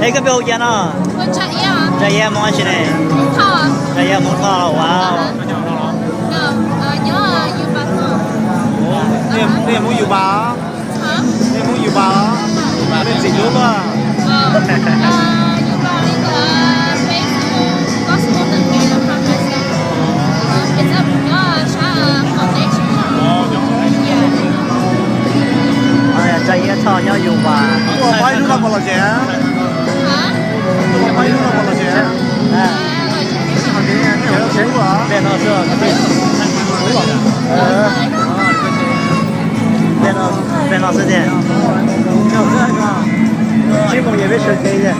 Es koj peb hu cas no? Tsa Iab Hmoob dab tsi ne? Tsa Iab Hmoob Thoj, wow. Nej Hmoob Yus Npas? Nej Hmoob Yus Npas? Nej txim hlub luaj. Tsa Iab Thoj nyob Yus Npas. Ua pab ib hnub no puas lom zem? Ua pab ib hnub no puas lom zem? Peb no xwb. Peb no xwb tiag. Tsib moos yog peb sawv kev tiag.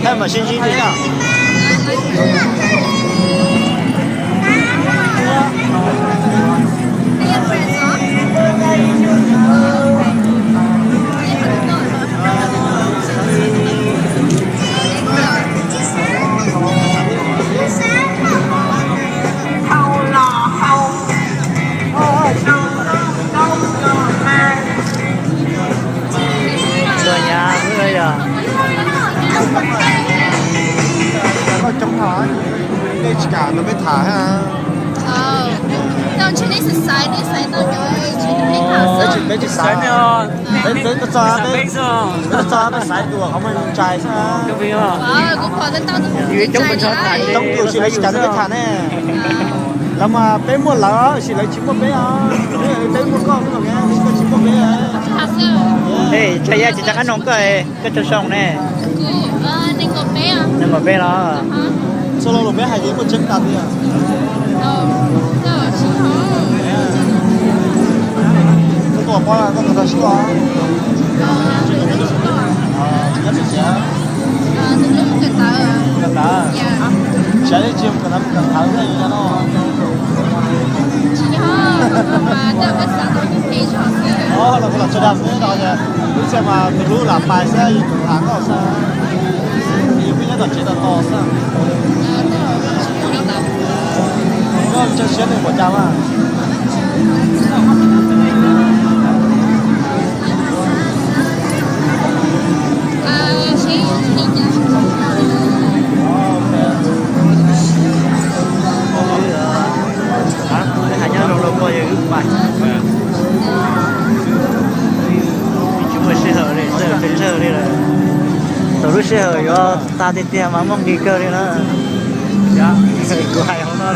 Peb mam sib ntsib dua. Txhua nyab xwb yog. Koj coob heev, nej tsis kam nrog peb tham. Peb tsis xaiv nej os. Peb txog, peb txog peb xaiv dua qhov muaj ntshai xwb. Toob tis lawv tsis kam nrog peb tham ne. Lawv mas peb muaj lawv, tab sis lawv tsis muaj peb os. Peb muaj koj xwb los, koj tsis muaj peb. Tsa Iab, tsis rov qab noog koj, koj tsawg xyoo ne? Nees nkaum peb los? Txhua lo lus peb hais ces muaj tseeb tas tiag. Koj tuaj pab koj kawm ntawv sib os? Tsis nyob peb tsev. Kawm ntawv? Sav tsis mus kawm ntawv, mus kawm ntawv thiab yus no. Los kuv los tso dag xwb no, lub txhia mas tus hlub lam pais xwb, yus tus tham koj xwb. Yus peb nyob tom tsev tos tos xwb. Koj tso siab nws npaum cas mas. Hais nyob zoo rau koj yog wb pais. Tsis muaj sij hawm li, sij hawm tsawg tsawg li lawm. Thaum lub sij hawm yuav tag tiag tiag mas muaj nqis kawg li na. Kuv hais hauv no,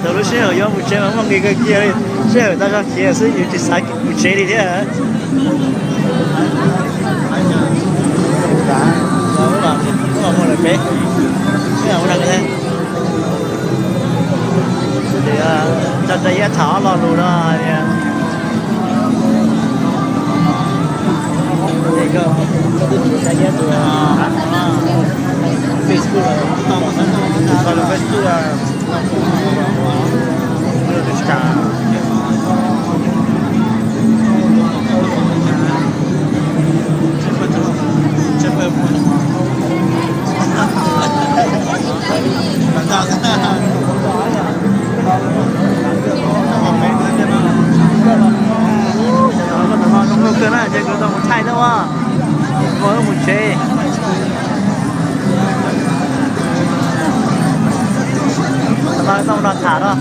thaum lub sij hawm yuav mus tsev mas muaj nqis kawg kiag li. Sij hawm tau zog khiav xwb yus tsis xav mus tsev li thiab. Tsa Iab tham ob lo lus no tias, Facebook, Facebook. Zoo nkauj kawg na, ces kuv tau mus thaij thiab, mus tsev. Tau no tham no.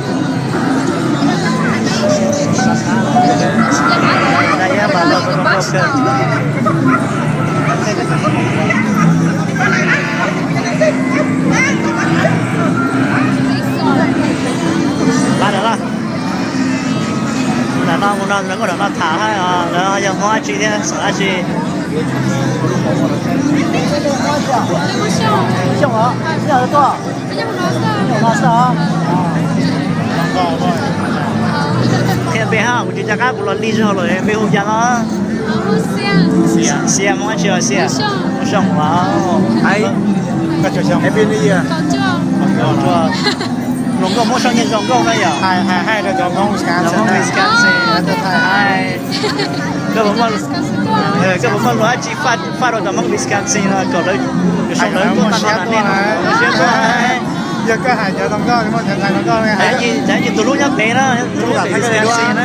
Ntawm no mus no lawv muaj ntawm no tham, lawv yog Hmoob dab tsi thiab xeem dab tsi? Xyooj os, nej tuaj no xwb os. Qhia npe Ha, kuv tsis nco qab kuv los lig zog lawm, npe hu cas no? Xia, Hmoob dab tsi os Xia? Hmoob Xyooj los. Hluas nkauj Hmoob Xyooj yeej zoo nkauj na yom? Hmoob Wisconsin. Koj puas muaj lus dab tsi faj rau cov Hmoob Wisconsin no kom lawv, kom lawv tuaj tag nrho na nej no? Yog koj hais cov hluas nkauj, cov ntxhais hluas nkauj, yog tus hlub nyob pem na, tus hlub pem Wisconsin na.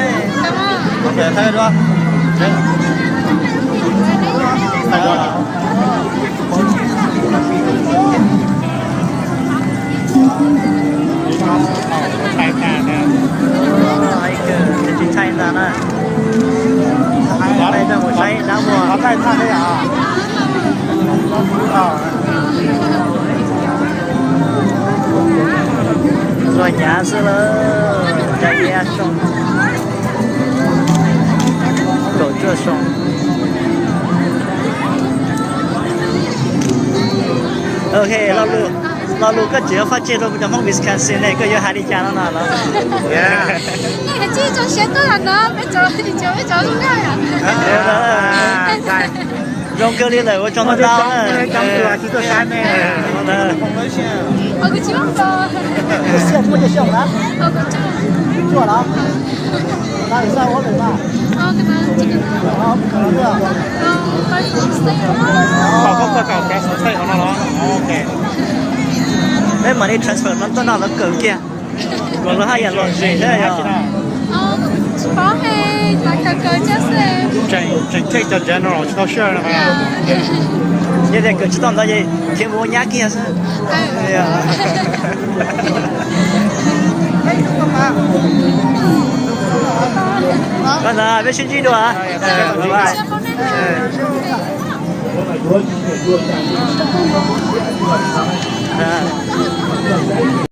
Tsis thaij ntag na. Thaij rau mus saib dab muag. Luag nyav xwb lawm, cov iab xyoo, kaum cuaj xyoo. Ok, lo lus koj tseem yuav faj tseg rau cov Hmoob Wisconsin ne, koj yuav hais li cas no no los? Zoo kawg li lawm, ua tsaug ntau ntau na. Peb mam li transfer no tuaj noj lawv kawm kiag, kom lawv haj yam lom zem thiab yog. Tseem take cov general tsis tau sure no. Yog tias kawm tsis tau ntawd ces khiav mus ua nyab kiag xwb. Koj ntawd peb sib ntsib dua.